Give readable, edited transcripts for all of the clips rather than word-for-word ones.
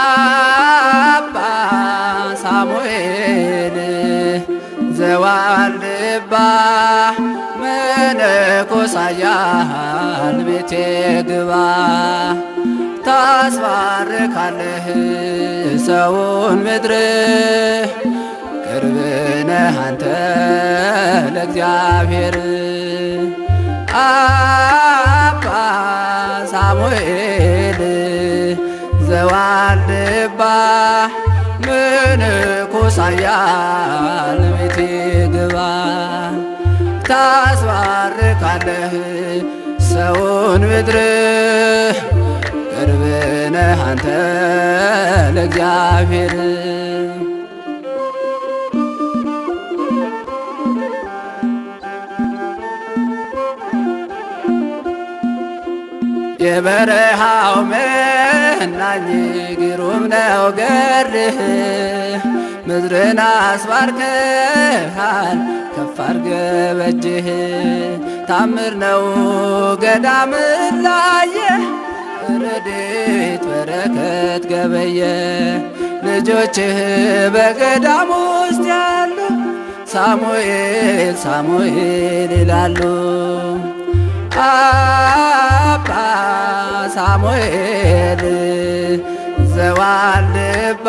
አባ ሳሙኤል ዘዋልድባ መነኮሳያን ቤቴ ግባ፣ ታስባርካለህ ሰውን ምድር፣ ቅርብ ነህ አንተ ለእግዚአብሔር። አባ ሳሙኤል ዘዋልድባ መነኮሳያን ቤቴ ግባ፣ ታስባርካለህ ሰውን ምድር፣ ቅርብ ነህ አንተ ለእግዚአብሔር። የበረሃው መናኝ ግሩም ነው ገድልህ፣ ምድርን አስባርከሃል ከፍ አድርገህ በእጅህ። ታምር ነው ገዳም ላየ፣ ረድኤት በረከት ገበየ። ልጆችህ በገዳም ውስጥ ያሉ ሳሙኤል ሳሙኤል ይላሉ። አባ ሳሙኤል ዘዋልድባ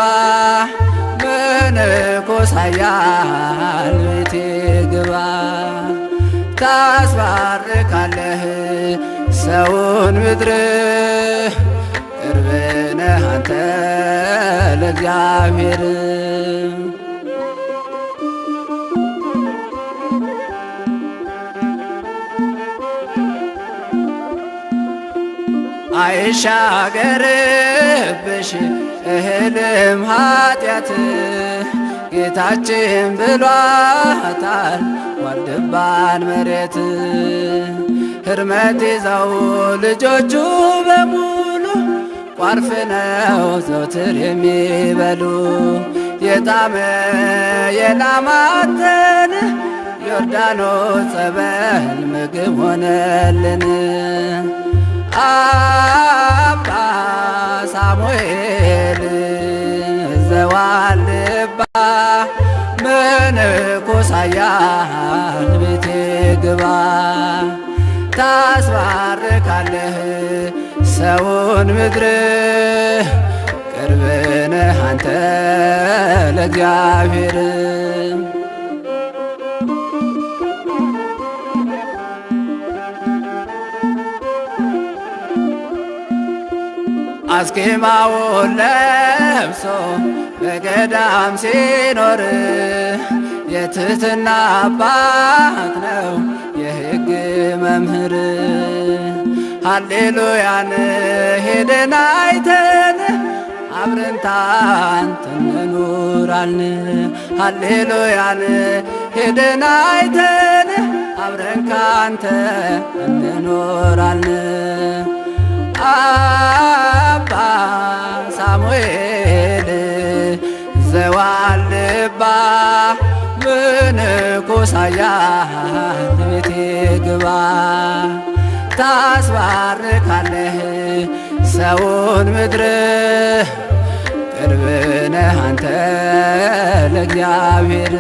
መነኮሳያን ቤቴ ግባ፣ ታስባርካለህ ሰውን ምድር፣ ቅርብ ነህ አንተ ለእግዚአብሔር። አይሻገርብሽ እህልም ኃጢአት፣ ጌታችን ብሏታል ዋልድባን መሬት። ህርመት ይዘው ልጆቹ በሙሉ ቋርፍ ነው ዘውትር የሚበሉ። የጣመ የላማተን ዮርዳኖስ ጸበል ምግብ ሆነልን። አባ ሳሙኤል ዘዋልድባ መነኮሳያን ቤቴ ግባ፣ ታስባርካለህ ሰውን ምድር፣ ቅርብ ነህ አንተ ለእግዚአብሔር። አስኬማውን ለብሶ በገዳም ሲኖር የትህትና አባት ነው የሕግ መምህር። ሃሌሉያን ሄደን አይተን አብረን ታንተን እንኖራለን። ሃሌሉያን ሄደን አይተን አብረን ካንተ እንኖራለን። አባ ሳሙኤል ዘዋልድባ መነኮሳያን ቤቴ ግባ፣ ታስባርካለህ ሰውን ምድር፣ ቅርብ ነህ አንተ ለእግዚአብሔር።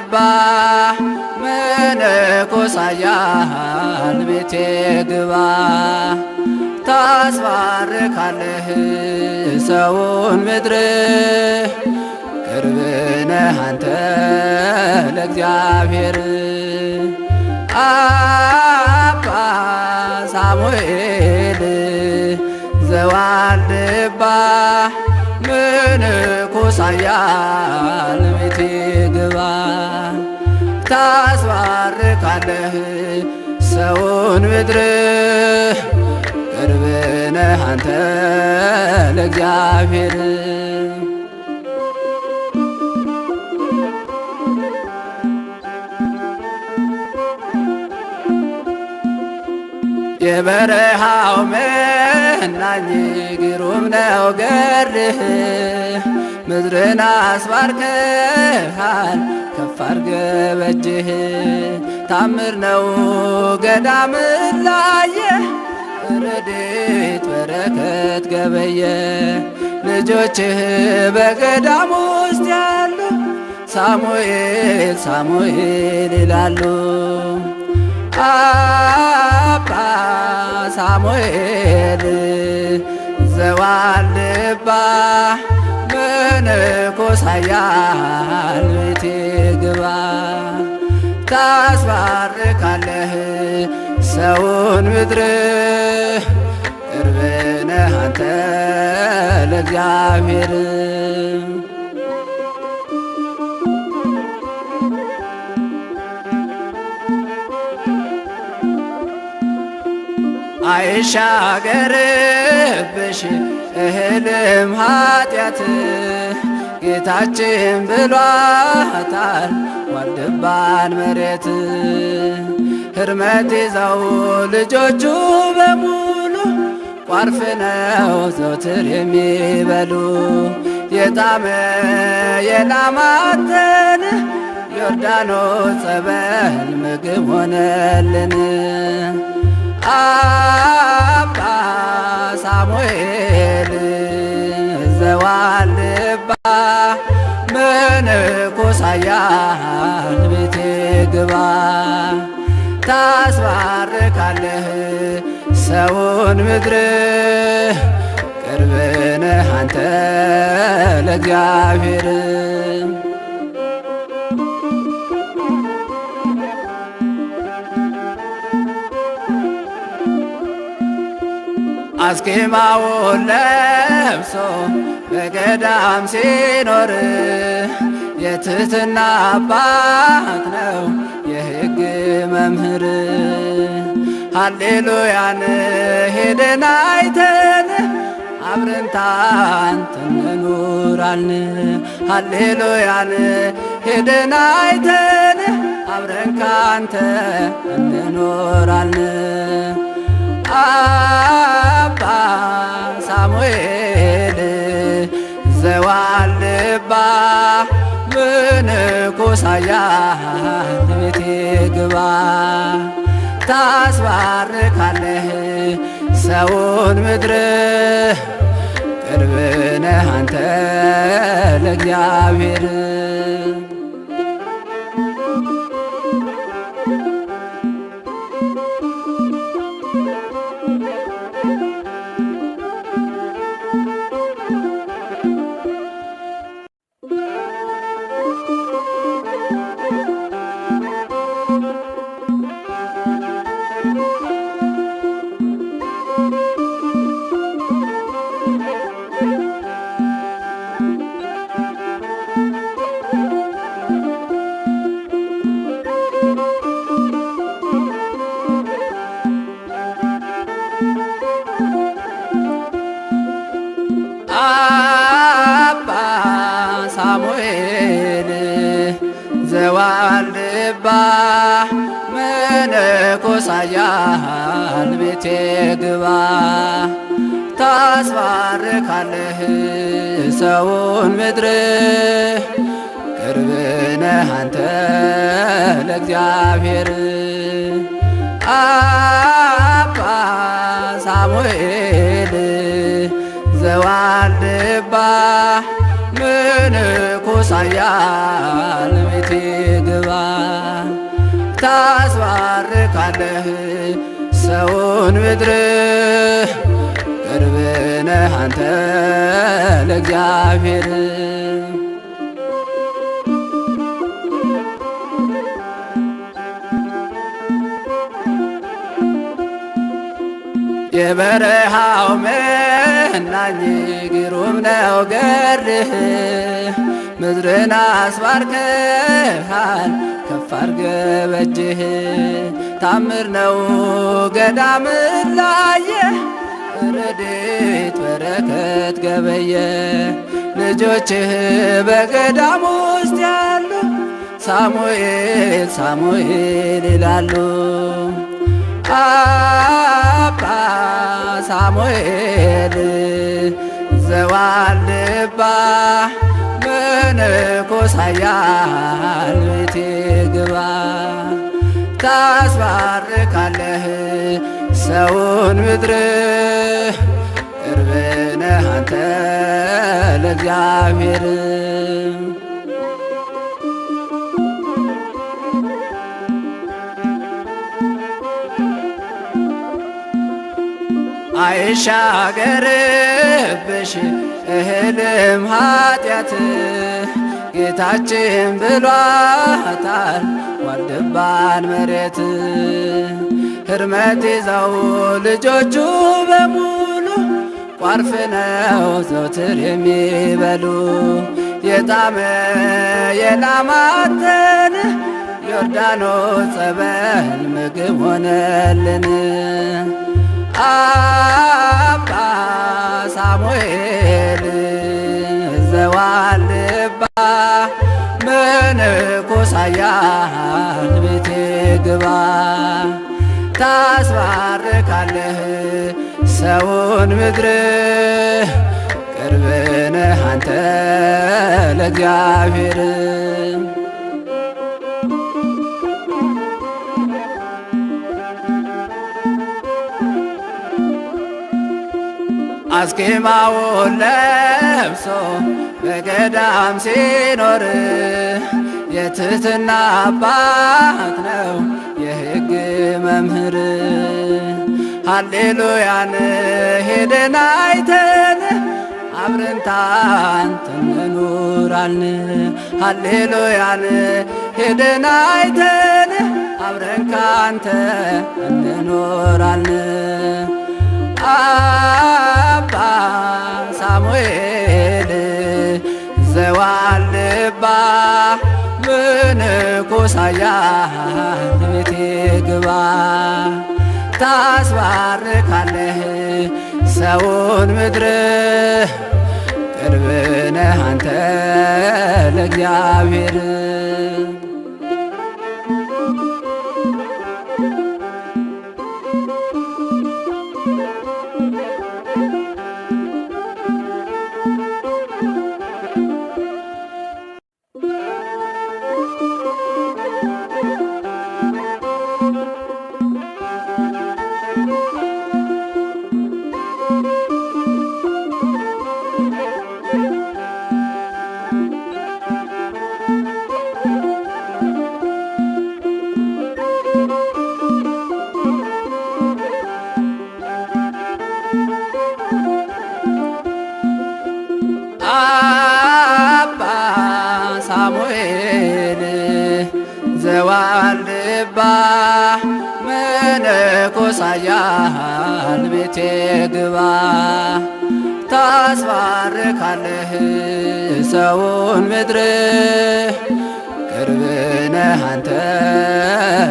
ዘዋልድባ መነኮሳያን ቤቴ ግባ ታስባርካለህ ሰውን ምድር ቅርብ ነህ አንተ ለእግዚአብሔር። አባ ሳሙኤል ዘዋልድባ መነኮሳያን ቤቴ ግባ ታስባርካለህ ሰውን ምድር ቅርብ ነህ አንተ ለእግዚአብሔር። የበረሃው መናኝ ግሩም ነው ገርህ ምድርን አስባርከሃል ከፍ አድርገህ በእጅህ ታምር ነው ገዳም ላየ ረድኤት በረከት ገበየ ልጆችህ በገዳም ውስጥ ያሉ ሳሙኤል ሳሙኤል ይላሉ። አባ ሳሙኤል ዘዋልድባ መነኮሳያን ቤቴ ግባ ታስባርካለህ ሰውን ምድር ቅርብ ነህ አንተ ለእግዚአብሔር። አይሻገርብሽ እህልም ኃጢአት ጌታችን ብሏታል ዋልድባን መሬት ህርመት ይዘው ልጆቹ በሙሉ ቋርፍ ነው ዘውትር የሚበሉ የጣመ የላማተን ዮርዳኖስ ጸበል ምግብ ሆነልን። አባ ሳሙኤል ዘዋልድባ መነኮሳያን ቤቴ ግባ ታስባርካለህ ሰውን ምድር ቅርብ ነህ አንተ ለእግዚአብሔር። አስኬማውን ለብሶ በገዳም ሲኖር የትህትና አባት ነው የሕግ መምህር። ሃሌሉያን ሄደን አይተን አብረን ታንተን እንኖራለን። ሃሌሉያን ሄደን አይተን አብረን ካንተ እንኖራለን። አባ ሳሙኤል ዘዋልድባ መነኮሳያን ቤቴ ግባ ታስባርካለህ ሰውን ምድር ቅርብ ነህ አንተ ለእግዚአብሔር። አባ ሳሙኤል ዘዋልድባ መነኮሳያን ቤቴ ግባ ታስባርካለህ ሰውን ምድር ቅርብ ነህ አንተ ለእግዚአብሔር። አባ ሳሙኤል ዘዋልድባ መነኮሳያን ቤቴ ግባ ታስባርካለህ ሰውን ምድር ቅርብ ነህ አንተ ለእግዚአብሔር። የበረሃው መናኝ ግሩም ነው ገድልህ ምድርን አስባርከሃል ከፍ አድርገህ በእጅህ ታምር ነው ገዳም ላየ ረድኤት በረከት ገበየ ልጆችህ በገዳም ውስጥ ያሉ ሳሙኤል ሳሙኤል ይላሉ። አባ ሳሙኤል ዘዋልባ መነኮሳያን ቤቴ ግባ ታስባርካለህ ሰውን ምድር ቅርብ ነህ አንተ ለእግዚአብሔር። አይሻገርብሽ እህልም ኃጢአት ጌታችን ብሏታል ዋልድባን መሬት ህርመት ይዘው ልጆቹ በሙሉ ቋርፍ ነው ዘውትር የሚበሉ የጣመ የላማተን ዮርዳኖስ ጸበል ምግብ ሆነልን። አባ ሳሙኤል ዘዋልባ መነኮሳያን ቤቴ ግባ ታስባርካለህ ሰውን ምድር ቅርብ ነህ አንተ ለእግዚአብሔር። አስኬማውን ለብሶ በገዳም ሲኖር የትህትና አባት ነው የሕግ መምህር። ሃሌሉያን ሄደን አይተን አብረን ታንተን እንኖራለን። ሃሌሉያን ሄደን አይተን አብረን ካንተ እንኖራለን። አባ ሳሙኤል ዘዋልባ መነኮሳያን ቤቴ ግባ ታስባርካለህ ሰውን ምድር ቅርብ ነህ አንተ ለእግዚአብሔር። አባ ሳሙኤል ዘዋልባ መነኮሳያን ቤቴ ግባ ታስባርካለህ ሰውን ምድር ቅርብ ነህ አንተ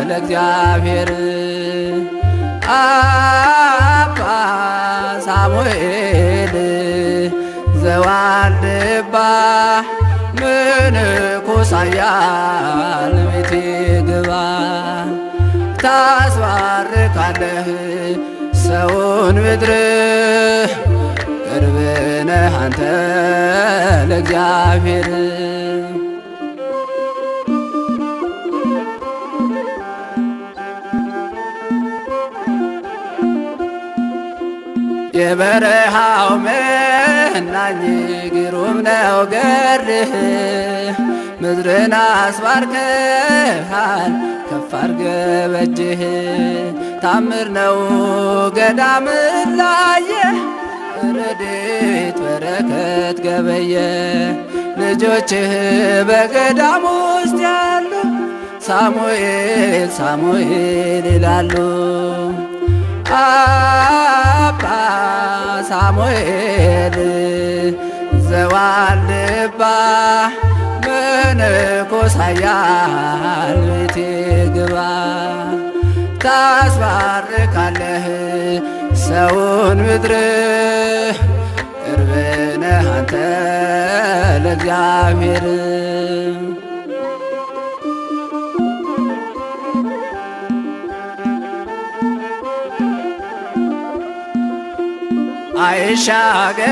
ለእግዚአብሔር። አባ ሳሙኤል ዘዋልባ መነኮሳያን ቤቴ ግባ ታስባርካለህ ሰውን ምድር ቅርብ ነህ አንተ ለእግዚአብሔር። የበረሃው መናኝ ግሩም ነው ገድልህ ምድርን አስባርከሃል ከፍ አድርገህ በእጅህ ታምር ነው ገዳም ላየ ረድኤት በረከት ገበየ ልጆችህ በገዳም ውስጥ ያሉ ሳሙኤል ሳሙኤል ይላሉ። አባ ሳሙኤል ዘዋልባ መነኮሳያን ቤቴ ግባ ታስባርካለህ ሰውን ምድር ቅርብ ነህ አንተ ለእግዚአብሔር።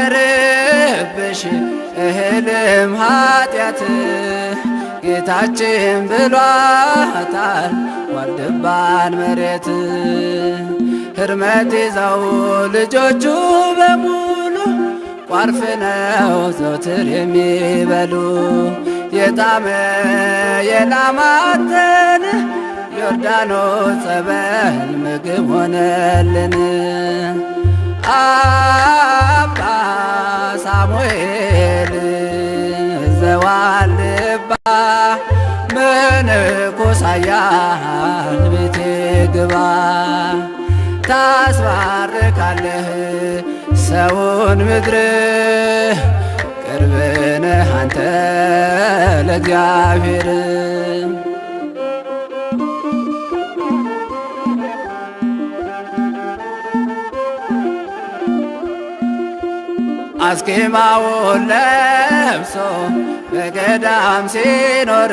አይሻገርብሽ እህልም ኃጢአት ጌታችን ብሏታል ዋልድባን መሬት ህርመት ይዘው ልጆቹ በሙሉ ቋርፍ ነው ዘውትር የሚበሉ የጣመ የላማተን ዮርዳኖስ ጸበል ምግብ ሆነልን። አባ ሳሙኤል ዘዋልባ መነኮሳያን ቤቴ ግባ ታስባርካለህ ሰውን ምድር ቅርብ ነህ አንተ ለእግዚአብሔር። አስኬማውን ለብሶ በገዳም ሲኖር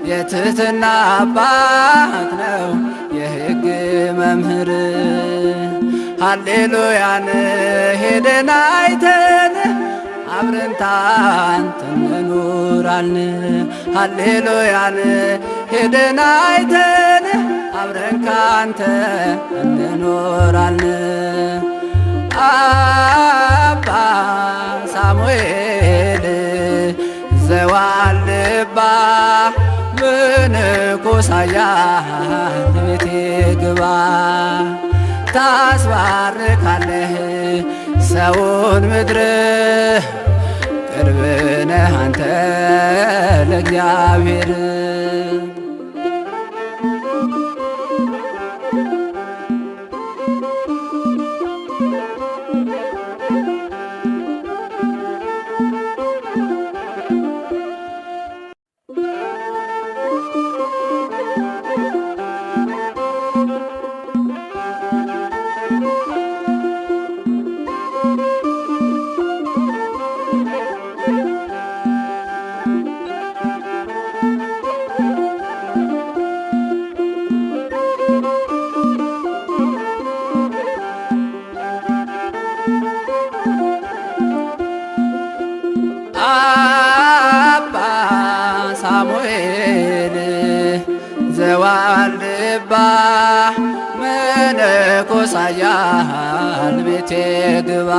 የትህትና አባት ነው የሕግ መምህር። ሃሌሉያን ሄደን አይተን አብረን ታንተን እንኖራለን። ሃሌሉያን ሄደን አይተን አብረን ካንተ እንኖራለን። አባ ሳሙኤል ዘዋልባ መነኮሳያን ቤቴ ግባ ታስባርካለህ ሰውን ምድር ቅርብ ነህ አንተ ለእግዚአብሔር። አባ ሳሙኤል ዘዋልባ መነኮሳያን ቤቴ ግባ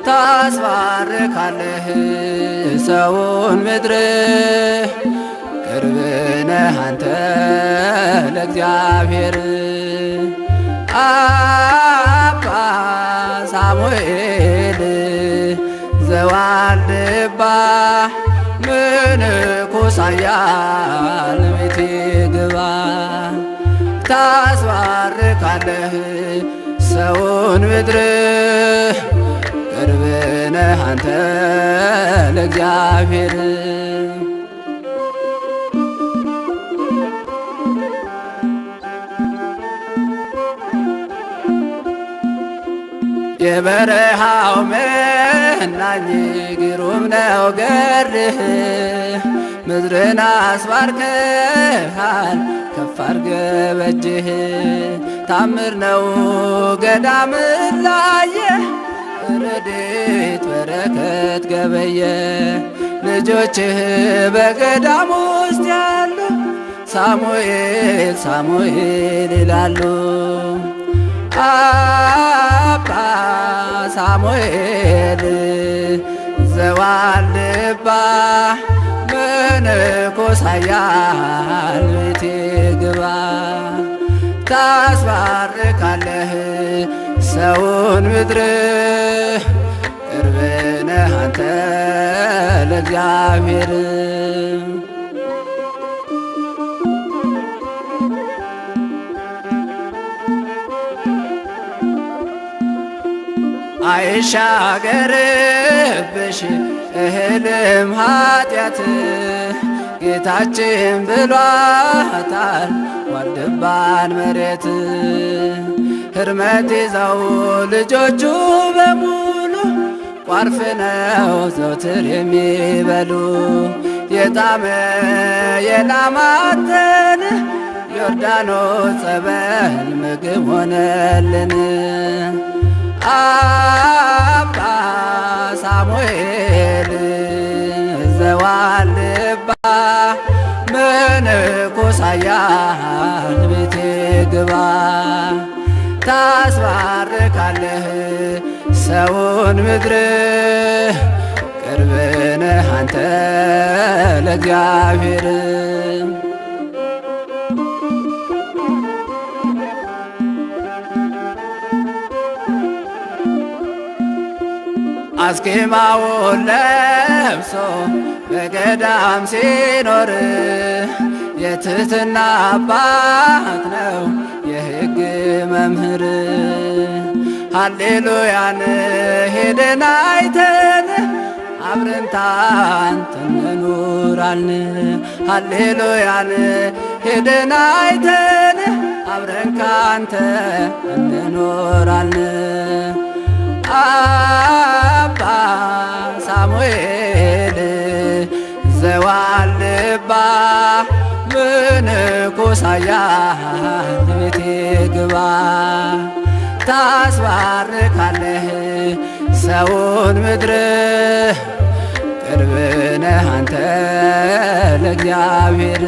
ታስባርካለህ ሰውን ምድር ቅርብ ነህ አንተ ለእግዚአብሔር። አባ ሳሙኤል ዘዋልባ መነኮሳያን ቤቴ ግባ ታስባርካለህ ሰውን ምድር ቅርብ ነህ አንተ ለእግዚአብሔር። የበረሃው መናኝ ግሩም ነው ገድልህ ምድርን አስባርከሃል ከፍ አድርገህ በእጅህ ታምር ነው ገዳም ላየ ረድኤት በረከት ገበየ ልጆችህ በገዳም ውስጥ ያሉ ሳሙኤል ሳሙኤል ይላሉ። አባ ሳሙኤል ዘዋልባ መነኮሳያን ቤቴ ግባ ታስባርካለህ ሰውን ምድር ቅርብ ነህ አንተ ለእግዚአብሔር። አይሻገርብሽ እህልም ኃጢአት ጌታችን ብሏታል ዋልድባን መሬት። ህርመት ይዘው ልጆቹ በሙሉ ቋርፍ ነው ዘውትር የሚበሉ። የጣመ የላማተን ዮርዳኖስ ጸበል ምግብ ሆነልን። አባ ሳሙኤል ዘዋልባ መነኮሳያን ቤቴ ግባ ታስባርካለህ ሰውን ምድር ቅርብ ነህ አንተ ለእግዚአብሔር። አስኬማውን ለብሶ በገዳም ሲኖር የትህትና አባት ነው የሕግ መምህር። ሃሌሉያን ሄደን አይተን አብረን ታንተን እንኖራለን። ሃሌሉያን ሄደን አይተን አብረን ካንተ እንኖራለን። አባ ሳሙኤል ዘዋልባ መነኮሳያን ቤቴ ግባ ታስባርካለህ ሰውን ምድር ቅርብ ነህ አንተ ለእግዚአብሔር።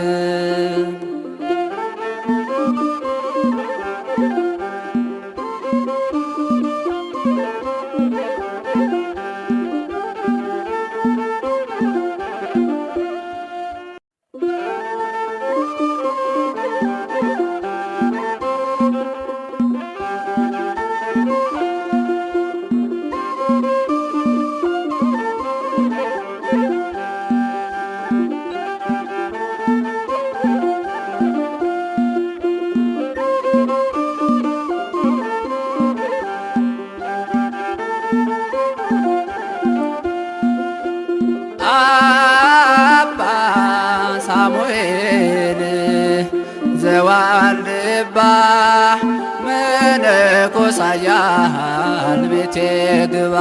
አባ ሳሙኤል ዘዋልባ መነኮሳያን ቤቴ ግባ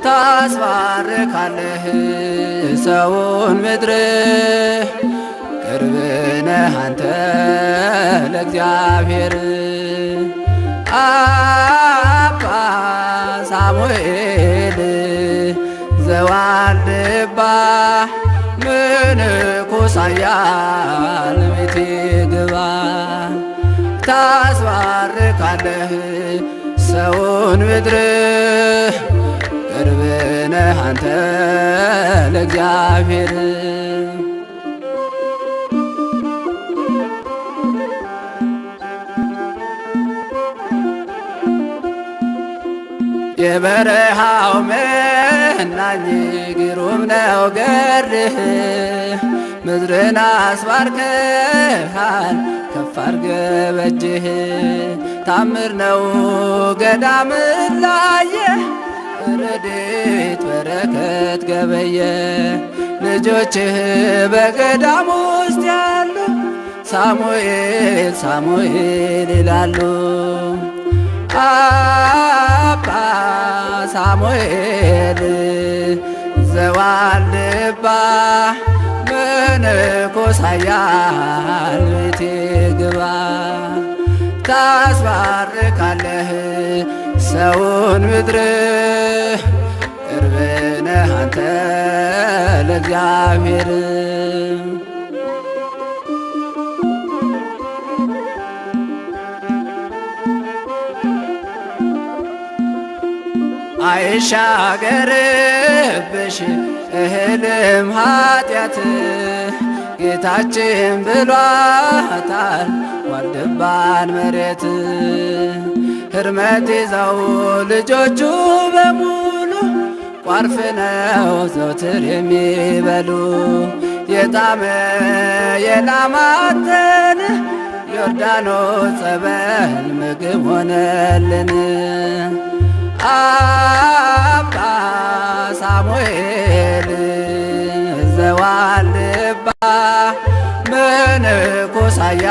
ታስባርካለህ ሰውን ምድር ቅርብ ነህ አንተ ለእግዚአብሔር። አባ ሳሙኤል ዘዋልባ መነኮሳያን ቤቴ ግባ ታስባርካለህ ሰውን ምድር ቅርብ ነህ አንተ ለእግዚአብሔር። የበረሃው መናኝ ግሩም ነው ገርህ ምድርን አስባርከሃል ከፍ አድርገህ በእጅህ። ታምር ነው ገዳም ላየ ረድኤት በረከት ገበየ። ልጆችህ በገዳም ውስጥ ያሉ ሳሙኤል ሳሙኤል ይላሉ። አባ ሳሙኤል ዘዋልባ መነኮሳያን ቤቴ ግባ ታስባርካለህ ሰውን ምድር ቅርብ ነህ አንተ ለእግዚአብሔር። የለብሽ እህልም ኃጢአት ጌታችን ብሏታል ዋልድባን መሬት። ህርመት ይዘው ልጆቹ በሙሉ ቋርፍ ነው ዘውትር የሚበሉ። የጣመ የላማተን ዮርዳኖስ ጸበል ምግብ ሆነልን። አባ ሳሙኤል ዘዋልባ መነኮሳያ።